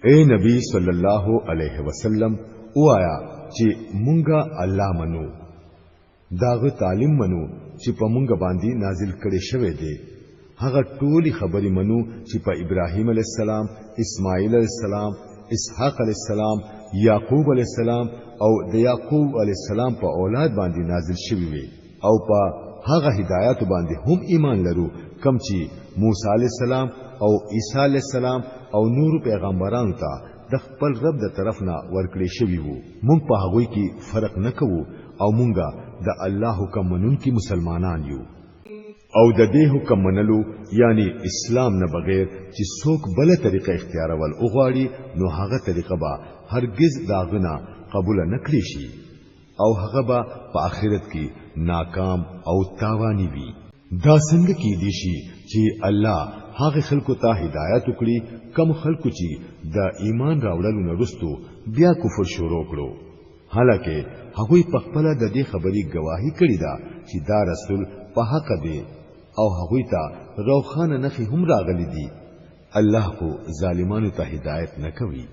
اے نبی صلی الله علیه وسلم، وایا چې مونږه الله منو، داغه تعلیم منو چې په مونږ باندې نازل کړي شوی دی، هغه ټولي خبرې منو چې په ابراهیم علی السلام، اسماعیل علی السلام، اسحاق علی السلام، یعقوب علی السلام او د یعقوب علی السلام په اولاد باندې نازل شوی وي، او په هغه هدایت باندې هم ایمان لرو کم چې موسی علی السلام او عیسی علی السلام او نور پیغمبرانو ته د خپل رب د طرف نه ورکړې شوی وو. مونږ په هغوی کې فرق نه کوو او مونږه د الله حکم منونکي مسلمانان یو. او د دې حکم منلو یعنی اسلام نه بغیر چې څوک بل طریقه اختیارول وغواړي، نو هغه طریقه به هرگز داغنه قبول نه کړی شي او هغه به په آخرت کې ناکام او تاوانی وي. دا څنګه کیدی شي چې الله هغه خلکو ته هدایت وکړي کم خلکو چې د ایمان راوړلو نه وروسته بیا کفر شروع کړو، حالکه هغوی په خپل د دې خبرې گواهی کړې ده چې دا رسول په حق دی او هغوی ته روښانه نښې هم راغلي دي. الله خو ظالمانو ته هدایت نه کوي.